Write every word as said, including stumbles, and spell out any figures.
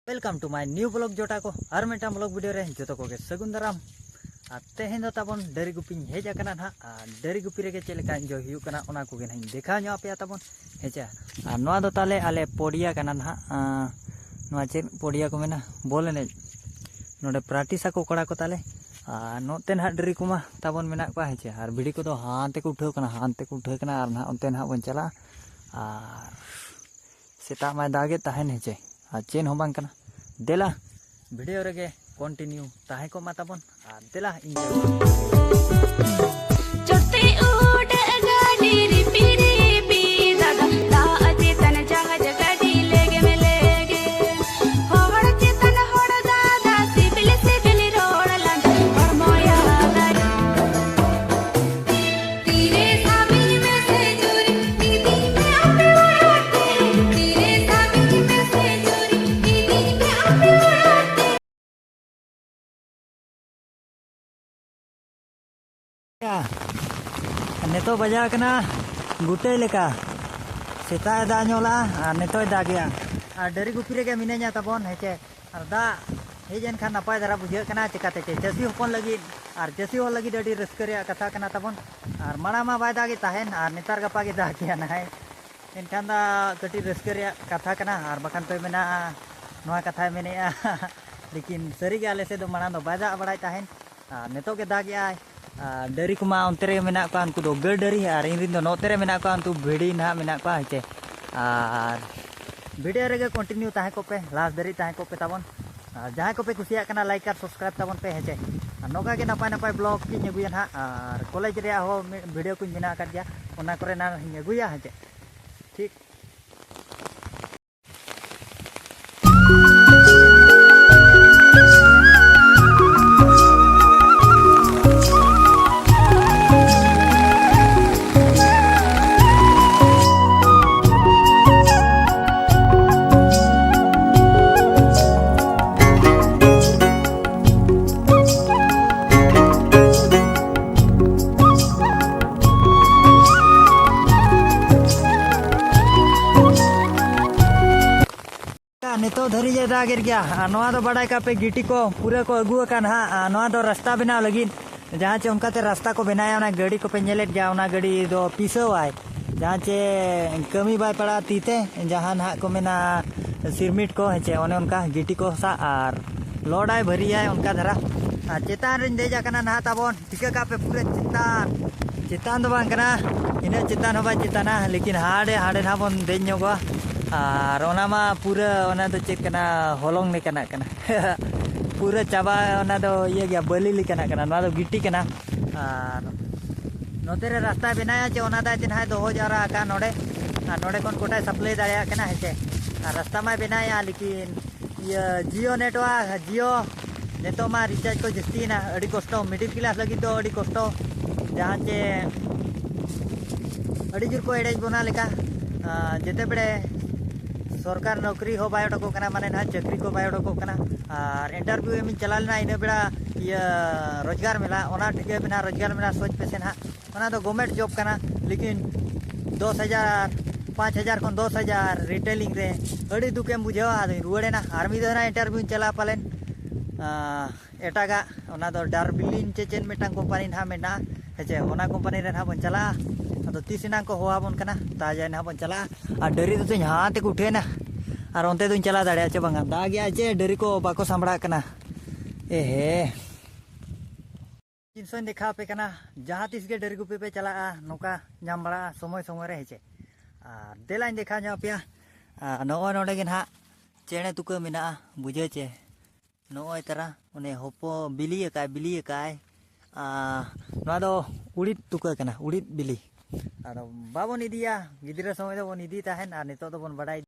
Welcome to my new vlog ᱡᱚᱴᱟ ᱠᱚ, ᱟᱨ ᱢᱤᱫᱴᱟᱝ vlog video ᱨᱮ ᱡᱚᱛᱚ ᱠᱚᱜᱮ ᱥᱟᱹᱜᱩᱱ ᱫᱟᱨᱟᱢ᱾ ᱟᱨ ᱛᱮᱦᱮᱧ ᱫᱚ ᱛᱟᱵᱚᱱ ᱰᱟᱹᱨᱤ ᱜᱩᱯᱤᱧ ᱦᱮᱡ ᱟᱠᱟᱱᱟ ᱱᱟᱦᱟᱜ, ᱟᱨ ᱰᱟᱹᱨᱤ ᱜᱩᱯᱤ ᱨᱮᱜᱮ ᱪᱮᱫ ᱞᱮᱠᱟ enjoy ᱦᱩᱭᱩᱜ ᱠᱟᱱᱟ ᱚᱱᱟ ᱠᱚᱜᱮ ᱱᱟᱦᱟᱜ ᱤᱧ ᱫᱮᱠᱷᱟᱣ ᱧᱚᱜ ᱟᱯᱮᱭᱟ ᱛᱟᱵᱚᱱ, ᱦᱮᱸ ᱪᱮ᱾ ᱟᱨ ᱱᱚᱣᱟ ᱫᱚ ᱛᱟᱦᱞᱮ ᱟᱞᱮ ᱯᱚᱰᱤᱭᱟ ᱠᱟᱱᱟ ᱱᱟᱦᱟᱜ, ᱟᱸ, ᱱᱚᱣᱟ ᱪᱮᱫ ᱯᱚᱰᱤᱭᱟ ᱠᱚ ᱢᱮᱱᱟ, ᱵᱚᱞ ᱮᱱᱮᱡ, ᱱᱚᱰᱮ practice ᱟᱠᱚ ᱠᱚᱲᱟ ᱠᱚ ᱛᱟᱞᱮ᱾ ᱟᱨ ᱱᱚᱛᱮ ᱱᱟᱦᱟᱜ ᱰᱟᱹᱨᱤ ᱠᱚᱢᱟ ᱛᱟᱵᱚᱱ ᱢᱮᱱᱟᱜ ᱠᱚᱣᱟ, ᱦᱮᱸ ᱪᱮ᱾ ᱟᱨ ᱵᱷᱤᱰᱤ ᱠᱚᱫᱚ ᱦᱟᱱᱛᱮ ᱠᱚ ᱩᱴᱷᱟᱹᱣ ᱠᱟᱱᱟ, ᱦᱟᱱᱛᱮ ᱠᱚ ᱩᱴᱷᱟᱹᱣ ᱠᱟᱱᱟ, ᱟᱨ ᱱᱟᱦᱟᱜ ᱚᱱᱛᱮ ᱱᱟᱦᱟᱜ ᱵᱚᱱ ᱪᱟᱞᱟᱜᱼᱟ᱾ ᱟᱨ ᱥᱮᱛᱟᱜ ᱢᱟᱭ ᱫᱟᱜᱮᱫ ᱛᱟᱦᱮᱱ, ᱦᱮᱸ ᱪᱮ, ᱟᱨ ᱪᱮᱫ ᱦᱚᱸ ᱵᱟᱝ ᱠᱟᱱᱟ᱾ ᱫᱮᱞᱟ, video ᱨᱮᱜᱮ continue ᱛᱟᱦᱮᱸ ᱠᱚᱜ ᱢᱟ ᱛᱟᱵᱚᱱ, ᱟᱨ ᱫᱮᱞᱟ, enjoy᱾ ᱪᱚᱴᱛᱮ ᱩᱰᱟᱹᱜ ᱜᱟᱹᱰᱤ ᱨᱤᱯᱤ ᱨᱤᱯᱤ ᱫᱟᱫᱟ, ᱫᱟᱜ ᱪᱮᱛᱟᱱ ᱡᱟᱦᱟᱡ ᱜᱟᱹᱰᱤ ᱞᱮᱜᱮᱢ ᱞᱮᱜᱮ᱾ ᱦᱚᱲ ᱪᱮᱛᱟᱱ ᱦᱚᱲ ᱫᱟᱫᱟ, ᱥᱤᱵᱤᱞ ᱥᱤᱵᱤᱞ ᱨᱚᱲ ᱞᱟᱸᱫᱟ, ᱦᱚᱲᱢᱚᱭᱟ ᱫᱟᱨᱮ᱾ ᱛᱤᱨᱮ ᱥᱟᱵᱤᱧ ᱢᱮᱥᱮ ᱡᱩᱨᱤ, ᱤᱫᱤᱧ ᱢᱮ ᱟᱯᱮ ᱚᱲᱟᱜ ᱛᱮ᱾ ᱛᱤᱨᱮ ᱥᱟᱵᱤᱧ ᱢᱮᱥᱮ ᱡᱩᱨᱤ, ᱤᱫᱤᱧ ᱢᱮ ᱟᱯᱮ ᱚᱲᱟᱜ ᱛᱮ᱾ ᱱᱤᱛᱚᱜ ᱵᱟᱡᱟᱣ ᱠᱟᱱᱟ ᱜᱩᱴᱟᱹᱭ ᱞᱮᱠᱟ᱾ ᱥᱮᱛᱟᱜ ᱮ ᱫᱟᱜ ᱧᱚᱜ ᱞᱟᱜᱼᱟ ᱟᱨ ᱱᱤᱛᱚᱜ ᱮ ᱫᱟᱜᱮᱜᱼᱟ᱾ ᱟᱨ ᱰᱟᱹᱨᱤ ᱜᱩᱯᱤ ᱨᱮᱜᱮ ᱢᱤᱱᱟᱹᱧᱟ ᱛᱟᱵᱚᱱ, ᱦᱮᱸ ᱪᱮ᱾ ᱟᱨ ᱫᱟᱜ ᱦᱮᱡ ᱮᱱ ᱠᱷᱟᱱ ᱱᱟᱯᱟᱭ ᱫᱷᱟᱨᱟ ᱵᱩᱡᱷᱟᱹᱜ ᱠᱟᱱᱟ, ᱪᱮᱠᱟᱛᱮ ᱪᱮ ᱪᱟᱹᱥᱤ ᱦᱚᱯᱚᱱ ᱞᱟᱹᱜᱤᱫ ᱟᱨ ᱪᱟᱹᱥᱤ ᱦᱚᱲ ᱞᱟᱹᱜᱤᱫ ᱟᱹᱰᱤ ᱨᱟᱹᱥᱠᱟᱹ ᱨᱮᱭᱟᱜ ᱠᱟᱛᱷᱟ ᱠᱟᱱᱟ ᱛᱟᱵᱚᱱ᱾ ᱟᱨ ᱢᱟᱲᱟᱝ ᱢᱟ ᱵᱟᱭ ᱫᱟᱜᱮᱫ ᱛᱟᱦᱮᱱ, ᱟᱨ ᱱᱮᱛᱟᱨ ᱜᱟᱯᱟ ᱜᱮ ᱫᱟᱜᱮᱜᱼᱟ ᱱᱟᱦᱟᱭ᱾ ᱮᱱᱠᱷᱟᱱ ᱫᱚ ᱠᱟᱹᱴᱤᱡ ᱨᱟᱹᱥᱠᱟᱹ ᱨᱮᱭᱟᱜ ᱠᱟᱛᱷᱟ ᱠᱟᱱᱟ, ᱟᱨ ᱵᱟᱠᱷᱟᱱ ᱯᱮ ᱢᱮᱱᱟ ᱱᱚᱣᱟ ᱠᱟᱛᱷᱟᱭ ᱢᱮᱱᱮᱜᱼᱟ᱾ ᱞᱮᱠᱤᱱ ᱥᱟᱹᱨᱤᱜᱮ ᱟᱞᱮ ᱥᱮᱫ ᱫᱚ ᱢᱟᱲᱟᱝ ᱫᱚ ᱵᱟᱭ ᱫᱟᱜ ᱵᱟᱲᱟᱭᱮᱫ ᱛᱟᱦᱮᱱ, ᱟᱨ ᱱᱤᱛᱚᱜ ᱜᱮ ᱫᱟᱜᱮᱜᱼᱟᱭ᱾ ᱟᱨ ᱰᱟᱹᱨᱤ ᱠᱚᱢᱟ ᱚᱱᱛᱮ ᱨᱮ ᱢᱮᱱᱟᱜ ᱠᱚᱣᱟ, ᱩᱱᱠᱩ ᱫᱚ ᱜᱟᱹᱭ ᱰᱟᱹᱨᱤ, ᱟᱨ ᱤᱧ ᱨᱮᱱ ᱫᱚ ᱱᱚᱛᱮ ᱨᱮ ᱢᱮᱱᱟᱜ ᱠᱚᱣᱟ, ᱩᱱᱠᱩ ᱵᱷᱤᱰᱤ ᱱᱟᱦᱟᱜ ᱢᱮᱱᱟᱜ ᱠᱚᱣᱟ, ᱦᱮᱸ ᱪᱮ᱾ ᱟᱨ video ᱨᱮᱜᱮ continue ᱛᱟᱦᱮᱸ ᱠᱚᱜ ᱯᱮ, last ᱫᱷᱟᱹᱨᱤᱡ ᱛᱟᱦᱮᱸ ᱠᱚᱜ ᱯᱮ ᱛᱟᱵᱚᱱ᱾ ᱟᱨ ᱡᱟᱦᱟᱸᱭ ᱠᱚᱯᱮ ᱠᱩᱥᱤᱭᱟᱜ ᱠᱟᱱᱟ, like ᱟᱨ subscribe ᱛᱟᱵᱚᱱ ᱯᱮ, ᱦᱮᱸ ᱪᱮ᱾ ᱟᱨ ᱱᱚᱝᱠᱟ ᱜᱮ ᱱᱟᱯᱟᱭ ᱱᱟᱯᱟᱭ vlog ᱠᱤᱧ ᱟᱹᱜᱩᱭᱟ ᱱᱟᱦᱟᱜ, ᱟᱨ college ᱨᱮᱭᱟᱜ ᱦᱚᱸ ᱢᱤᱫ video ᱠᱚᱧ ᱵᱮᱱᱟᱣ ᱟᱠᱟᱫ ᱜᱮᱭᱟ, ᱚᱱᱟ ᱠᱚᱨᱮ ᱱᱟᱦᱟᱜ ᱤᱧ ᱟᱹᱜᱩᱭᱟ, ᱦᱮᱸ ᱪᱮ᱾ ᱴᱷᱤᱠ᱾ ᱱᱤᱛᱚᱜ ᱫᱷᱟᱹᱨᱤᱡ ᱮ ᱫᱟᱜᱮᱫ ᱜᱮᱭᱟ᱾ ᱟᱨ ᱱᱚᱣᱟ ᱫᱚ ᱵᱟᱰᱟᱭ ᱠᱟᱜ ᱯᱮ, ᱜᱤᱴᱤ ᱠᱚ ᱯᱩᱨᱟᱹ ᱠᱚ ᱟᱹᱜᱩ ᱟᱠᱟᱱ ᱦᱟᱸᱜ᱾ ᱟᱨ ᱱᱚᱣᱟ ᱫᱚ ᱨᱟᱥᱛᱟ ᱵᱮᱱᱟᱣ ᱞᱟᱹᱜᱤᱫ, ᱡᱟᱦᱟᱸ ᱪᱮ ᱚᱱᱠᱟᱛᱮ ᱨᱟᱥᱛᱟ ᱠᱚ ᱵᱮᱱᱟᱭᱟ, ᱚᱱᱟ ᱜᱟᱹᱰᱤ ᱠᱚᱯᱮ ᱧᱮᱞᱮᱫ ᱜᱮᱭᱟ, ᱚᱱᱟ ᱜᱟᱹᱰᱤ ᱫᱚ ᱯᱤᱥᱟᱹᱣᱟᱭ, ᱡᱟᱦᱟᱸ ᱪᱮ ᱠᱟᱹᱢᱤ ᱵᱟᱭ ᱯᱟᱲᱟᱜᱼᱟ ᱛᱤ ᱛᱮ, ᱡᱟᱦᱟᱸ ᱱᱟᱦᱟᱜ ᱠᱚ ᱢᱮᱱᱟ ᱥᱤᱨᱢᱤᱴ ᱠᱚ, ᱦᱮᱸ ᱪᱮ, ᱚᱱᱮ ᱚᱱᱠᱟ ᱜᱤᱴᱤ ᱠᱚ ᱥᱟᱜ ᱟᱨ ᱞᱳᱰᱟᱭ, ᱵᱷᱟᱹᱨᱤᱭᱟᱭ ᱚᱱᱠᱟ ᱫᱷᱟᱨᱟ᱾ ᱟᱨ ᱪᱮᱛᱟᱱ ᱨᱤᱧ ᱫᱮᱡ ᱟᱠᱟᱱᱟ ᱱᱟᱦᱟᱜ ᱛᱟᱵᱚᱱ, ᱴᱷᱤᱠᱟᱹ ᱠᱟᱜ ᱯᱮ ᱯᱩᱨᱟᱹ ᱪᱮᱛᱟᱱ, ᱪᱮᱛᱟᱱ ᱫᱚ ᱵᱟᱝ ᱠᱟᱱᱟ, ᱤᱱᱟᱹᱜ ᱪᱮᱛᱟᱱ ᱦᱚᱸ ᱵᱟᱭ ᱪᱮᱛᱟᱱᱟ, ᱞᱮᱠᱤᱱ ᱦᱟᱸᱰᱮ ᱦᱟᱸᱰᱮ ᱱᱟᱦᱟᱜ ᱵᱚᱱ ᱫᱮᱡ ᱧᱚᱜᱚᱜᱼᱟ᱾ ᱟᱨ ᱚᱱᱟ ᱢᱟ ᱯᱩᱨᱟᱹ, ᱚᱱᱟ ᱫᱚ ᱪᱮᱫ ᱠᱟᱱᱟ, ᱦᱚᱞᱚᱝ ᱞᱮᱠᱟᱱᱟᱜ ᱠᱟᱱᱟ᱾ ᱯᱩᱨᱟᱹ ᱪᱟᱵᱟ, ᱚᱱᱟ ᱫᱚ ᱤᱭᱟᱹ ᱜᱮᱭᱟ, ᱵᱟᱹᱞᱤ ᱞᱮᱠᱟᱱᱟᱜ ᱠᱟᱱᱟ, ᱱᱚᱣᱟ ᱫᱚ ᱜᱤᱴᱤ ᱠᱟᱱᱟ᱾ ᱟᱨ ᱱᱚᱛᱮ ᱨᱮ ᱨᱟᱥᱛᱟᱭ ᱵᱮᱱᱟᱭᱟ ᱪᱮ ᱚᱱᱟ ᱫᱟᱭ ᱛᱮ ᱱᱟᱦᱟᱜ ᱫᱚᱦᱚ ᱡᱟᱣᱨᱟ ᱟᱠᱟᱫ ᱱᱚᱰᱮ, ᱟᱨ ᱱᱚᱰᱮ ᱠᱷᱚᱱ ᱜᱚᱴᱟᱭ ᱥᱟᱯᱞᱟᱭ ᱫᱟᱲᱮᱭᱟᱜ ᱠᱟᱱᱟ, ᱦᱮᱸ ᱪᱮ᱾ ᱟᱨ ᱨᱟᱥᱛᱟ ᱢᱟᱭ ᱵᱮᱱᱟᱭᱟ, ᱞᱮᱠᱤᱱ ᱤᱭᱟᱹ ᱡᱤᱭᱳ ᱱᱮᱴᱣᱟᱨᱠ, ᱡᱤᱭᱳ ᱱᱤᱛᱚᱜ ᱢᱟ ᱨᱤᱪᱟᱨᱡᱽ ᱠᱚ ᱡᱟᱹᱥᱛᱤᱭᱮᱱᱟ, ᱟᱹᱰᱤ ᱠᱚᱥᱴᱚ, ᱢᱤᱰᱤᱞ ᱠᱞᱟᱥ ᱞᱟᱹᱜᱤᱫ ᱫᱚ ᱟᱹᱰᱤ ᱠᱚᱥᱴᱚ, ᱡᱟᱦᱟᱸ ᱪᱮ ᱟᱹᱰᱤ ᱡᱳᱨ ᱠᱚ ᱮᱲᱮᱡ ᱵᱚᱱᱟ ᱞᱮᱠᱟ᱾ ᱟᱨ ᱡᱮᱛᱮ ᱵᱮᱲᱮ ᱥᱚᱨᱠᱟᱨ ᱱᱚᱠᱨᱤ ᱦᱚᱸ ᱵᱟᱭ ᱚᱰᱚᱠᱚᱜ ᱠᱟᱱᱟ, ᱢᱟᱱᱮ ᱱᱟᱦᱟᱜ ᱪᱟᱹᱠᱨᱤ ᱠᱚ ᱵᱟᱭ ᱚᱰᱚᱠᱚᱜ ᱠᱟᱱᱟ᱾ ᱟᱨ ᱤᱱᱴᱟᱨᱵᱷᱤᱭᱩ ᱮᱢᱤᱧ ᱪᱟᱞᱟᱣ ᱞᱮᱱᱟ ᱤᱱᱟᱹ ᱵᱮᱲᱟ, ᱤᱭᱟᱹ ᱨᱳᱡᱽᱜᱟᱨ ᱢᱮᱞᱟ, ᱚᱱᱟ ᱴᱷᱤᱠᱟᱹ ᱢᱮᱱᱟᱜᱼᱟ ᱨᱳᱡᱽᱜᱟᱨ ᱢᱮᱞᱟ, ᱥᱳᱪ ᱯᱮᱥᱮ ᱱᱟᱦᱟᱜ, ᱚᱱᱟ ᱫᱚ ᱜᱚᱵᱷᱢᱮᱱᱴ ᱡᱚᱵ ᱠᱟᱱᱟ, ᱞᱮᱠᱤᱱ ᱫᱚᱥ ᱦᱟᱡᱟᱨ, ᱯᱟᱸᱪ ᱦᱟᱡᱟᱨ ᱠᱷᱚᱱ ᱫᱚᱥ ᱦᱟᱡᱟᱨ ᱨᱤᱴᱮᱞᱤᱝ ᱨᱮ ᱟᱹᱰᱤ ᱫᱩᱠᱮᱢ ᱵᱩᱡᱷᱟᱹᱣᱟ᱾ ᱟᱫᱚᱧ ᱨᱩᱣᱟᱹᱲᱮᱱᱟ, ᱟᱨ ᱢᱤᱫ ᱫᱷᱟᱣ ᱱᱟᱦᱟᱜ ᱤᱱᱴᱟᱨᱵᱷᱤᱭᱩᱧ ᱪᱟᱞᱟᱜᱼᱟ ᱯᱟᱞᱮᱱ᱾ ᱟᱸ, ᱮᱴᱟᱜᱟᱜ, ᱚᱱᱟ ᱫᱚ ᱰᱟᱨᱵᱤᱞᱤᱱ ᱪᱮ ᱪᱮᱫ ᱢᱤᱫᱴᱟᱝ ᱠᱳᱢᱯᱟᱱᱤ ᱱᱟᱦᱟᱜ ᱢᱮᱱᱟᱜᱼᱟ, ᱦᱮᱸ ᱪᱮ, ᱚᱱᱟ ᱠᱳᱢᱯᱟᱱᱤ ᱨᱮ ᱱᱟᱦᱟᱜ ᱵᱚᱱ ᱪᱟᱞᱟᱜᱼᱟ᱾ ᱟᱫᱚ ᱛᱤᱥ ᱮᱱᱟᱝ ᱠᱚ ᱦᱚᱦᱚ ᱟᱵᱚᱱ ᱠᱟᱱᱟ, ᱛᱟᱡᱟ ᱱᱟᱦᱟᱜ ᱵᱚᱱ ᱪᱟᱞᱟᱜᱼᱟ᱾ ᱟᱨ ᱰᱟᱹᱨᱤ ᱫᱚ ᱛᱮᱦᱮᱧ ᱦᱟᱱᱛᱮ ᱠᱚ ᱩᱴᱷᱟᱹᱣᱮᱱᱟ, ᱟᱨ ᱚᱱᱛᱮ ᱫᱚᱧ ᱪᱟᱞᱟᱣ ᱫᱟᱲᱮᱭᱟᱜᱼᱟ ᱪᱮ ᱵᱟᱝᱟ, ᱫᱟᱜᱮᱜᱼᱟᱭ ᱪᱮ ᱰᱟᱹᱨᱤ ᱠᱚ ᱵᱟᱠᱚ ᱥᱟᱢᱵᱲᱟᱜ ᱠᱟᱱᱟ᱾ ᱮᱦᱮ᱾ ᱡᱤᱱᱤᱥ ᱦᱚᱧ ᱫᱮᱠᱷᱟᱣ ᱟᱯᱮ ᱠᱟᱱᱟ, ᱡᱟᱦᱟᱸ ᱛᱤᱥ ᱜᱮ ᱰᱟᱹᱨᱤ ᱜᱩᱯᱤ ᱯᱮ ᱪᱟᱞᱟᱜᱼᱟ, ᱱᱚᱝᱠᱟ ᱧᱟᱢ ᱵᱟᱲᱟᱜᱼᱟ ᱥᱚᱢᱚᱭ ᱥᱚᱢᱚᱭ ᱨᱮ, ᱦᱮᱸ ᱪᱮ᱾ ᱟᱨ ᱫᱮᱞᱟᱧ ᱫᱮᱠᱷᱟᱣ ᱧᱚᱜ ᱟᱯᱮᱭᱟ᱾ ᱟᱨ ᱱᱚᱜᱼᱚᱭ ᱱᱚᱰᱮ ᱜᱮ ᱱᱟᱦᱟᱜ ᱪᱮᱬᱮ ᱛᱩᱠᱟᱹ ᱢᱮᱱᱟᱜᱼᱟ, ᱵᱩᱡᱷᱟᱹᱣ ᱪᱮ᱾ ᱱᱚᱜᱼᱚᱭ ᱛᱟᱨᱟ ᱚᱱᱮ ᱦᱚᱯᱚ ᱵᱤᱞᱤ ᱟᱠᱟᱭ, ᱵᱤᱞᱤ ᱟᱠᱟᱭ᱾ ᱟᱨ ᱱᱚᱣᱟ ᱫᱚ ᱩᱲᱤᱫ ᱛᱩᱠᱟᱹ ᱠᱟᱱᱟ, ᱩᱲᱤᱫ ᱵᱤᱞᱤ᱾ ᱟᱫᱚ ᱵᱟᱵᱚᱱ ᱤᱫᱤᱭᱟ, ᱜᱤᱫᱽᱨᱟᱹ ᱥᱚᱢᱚᱭ ᱫᱚᱵᱚᱱ ᱤᱫᱤ ᱛᱟᱦᱮᱱ, ᱟᱨ ᱱᱤᱛᱚᱜ ᱫᱚᱵᱚᱱ ᱵᱟᱰᱟᱭ